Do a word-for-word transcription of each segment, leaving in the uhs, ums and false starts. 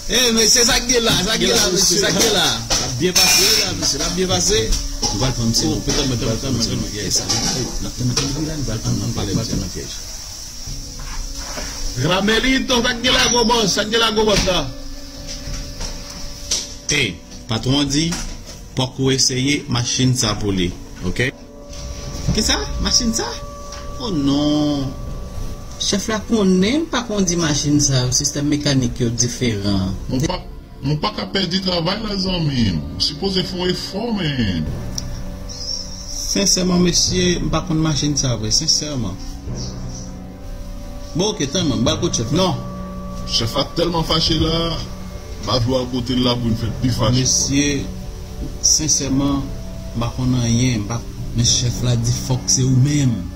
Eh, mesye, sa k gen la, sa k gen la, mesye, sa k gen la. L ap byen pase, wi, la, mesye, l ap byen pase. Nou pral pran misye, non. Petèt, petèt, petèt, petèt, petèt, yes. N ap pran misye, wi, la, nou pral pran, nou pral pran nan pyèj. Ramelito, sa k gen la, gwo bòs, sa k gen la, gwo bòs la. Ey, patwon an di, pòk ou eseye machin sa pou li, oke? Kisa? Machin sa? Oh non! Chèf la konnen m pa kondi machin sa yo, sistèm mekanik yo diferan. Mwen pa, mwen pa ka pèdi travay la, zanmi m. Ou sipoze fè yon efò, men. Sensèman, mesye, m pa konn machin sa vre, sensèman. Bon, oke, tann mwen, m ba l kout chèf la. Non. Chèf la tèlman fache la, m pa vle w al kote l la pou vin fè l pi fache. Mesye, sensèman, m pa konn anyen, m pa, men chèf la di fòk se ou menm.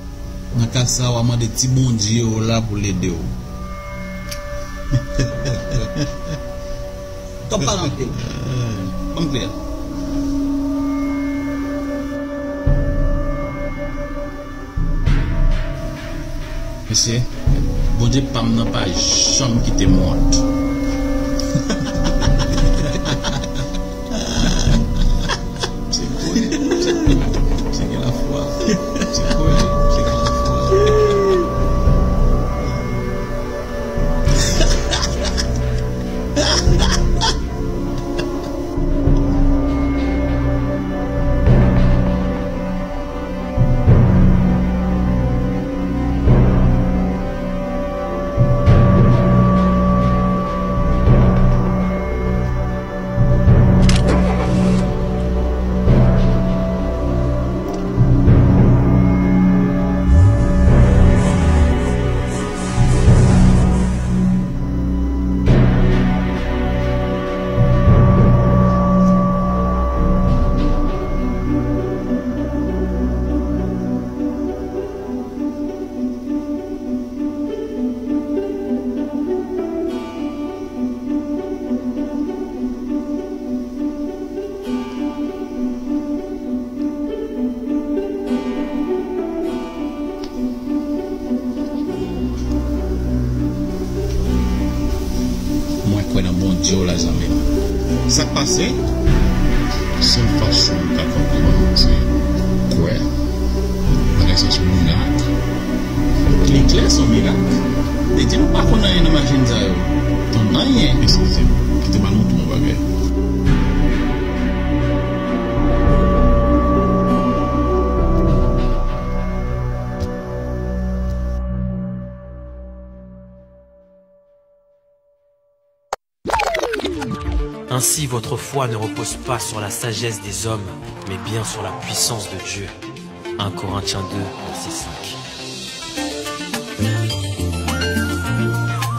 Nan ka sa, w a mande ti Bondye w la pou l ede w. Kòb pa nan pye w. Ban m kle a. Mesye, Bondye pa m nan pa janm kite m wont. Se kwè, se kwè, se gen lafwa. Se kwè, se gen lafwa. Mwen kwè nan Bondye w la, zanmi m. Sa k pase? Sèl fason m ka konprann se kwè. Bagay sa se mirak. Li klè se yon mirak. Li di m pa konn anyen nan machin sa yo. Konn anyen. Eskize m. Kite m al montre w yon bagay. Ainsi, votre foi ne repose pas sur la sagesse des hommes, mais bien sur la puissance de Dieu. Un Corinthiens deux, verset cinq.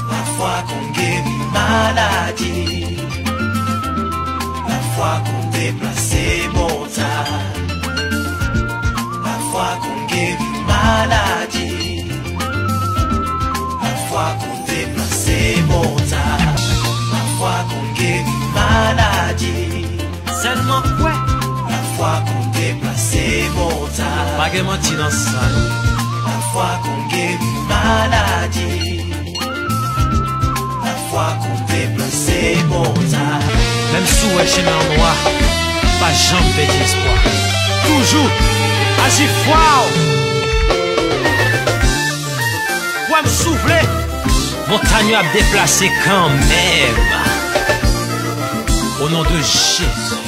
Lafwa konn geri maladi. Lafwa konn deplase montay. Lafwa konn geri maladi. Lafwa konn deplase montay. Lafwa konn geri maladi. Sèlman kwè. Lafwa konn deplase montay. Pa gen manti nan sa, non. Lafwa konn geri maladi. Lafwa konn deplase montay. Menm si w wè chemen an nwa, pa janm pèdi espwa. Toujou aji fwa w. Kwè m si w vle. Montay yo ap deplase kanmenm. O non de Jezi.